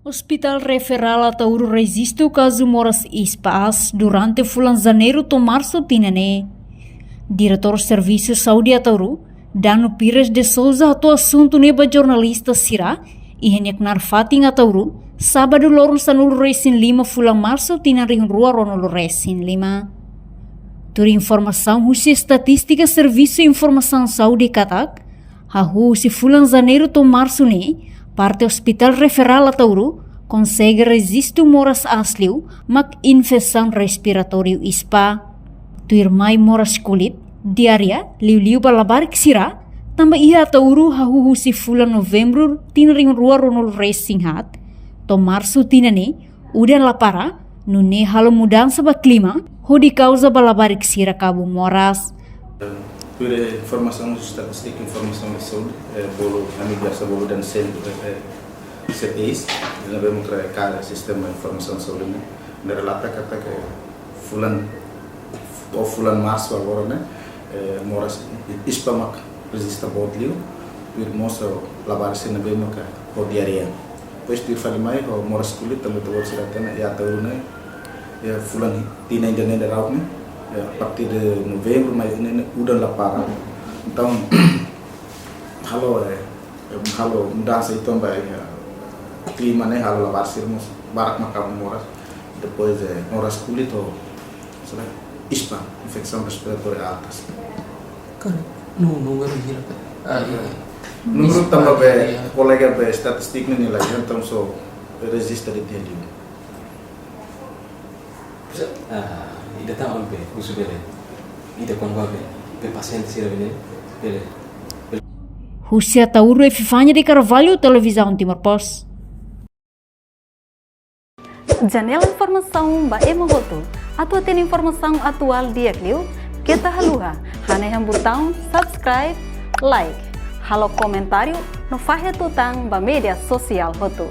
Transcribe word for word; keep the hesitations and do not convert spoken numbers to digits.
Hospital Referral Ataúru rejista kazu moras ispa aas durante fulan Janeiru to'o Marsu tinan ne'e. Diretór Servisu Saúde Ataúru, Dano Pires de Souza, hato'o asuntu ne'e ba jornalista sira iha nia knaar fatin Ataúru, sábadu loron sanulu-resin-lima fulan Marsu tinan rihun rua ruanulu-resin-lima. Tuir informasaun husi estatístika Servisu Informasaun Saúde katak, hahú husi fulan Janeiru to'o Marsu ne'e, parte Hospital Referral Ataúru konsege rejista moras aas liu mak infesaun respiratóriu ispa. Tuirmai moras kulit, diarreia, liuliu ba labarik sira, tanba iha Ataúru hahú husi fulan Novembru tinan rihun rua ruanulu-resin-haat to'o Marsu tinan ne'e, udan la para, nune'e halo mudansa ba klima, hodi kauza ba labarik sira kabun moras. Tuir informasaun, estatístika informasaun saúde, eh, bolu, ami biasa bolu dehan sen-, eh, eh, C P S, ne'ebé maka kaer sistema informasaun saúde ne'e, ne'e relata katak fulan, to'o fulan Marsu agora ne'e, eh, moras ispa mak rejista boot liu, tuir mós labarik sira ne'ebé maka ho diarreia. Depois tuir fali mai ho moras kulit tanba ita-boot sira hatene iha Ataúru ne'e, iha fulan tinan ida-ne'e daudaun ne'e, eh, a partir de Novembru mai ne'e, ne'e udan la para. Entaun, halo, eh, halo mudansa uitoan ba, eh, klima ne'e halo labarik sira mós barak mak kabun moras. Depois, eh, moras kulit ho, saida, ispa, infesaun respiratória alta. Kan, nu-, númeru hira ka? Ah, iya. Númeru tanba be, iya, kolega be estatístika ne'e la, entaun só rejista de'it liu. Ah, ida tan be, husu bele. Ida kuandu be, be pasiente sira bele, bele. Husi Ataúru, Epifania de Carvalho, Televizaun Timor Post. Janela informasaun ba ema hotu. Atu hatene informasaun atuál di'ak liu, keta haluha hanehan butaun subscribe, like, halo komentáriu no fahe tutan ba média sosiál hotu.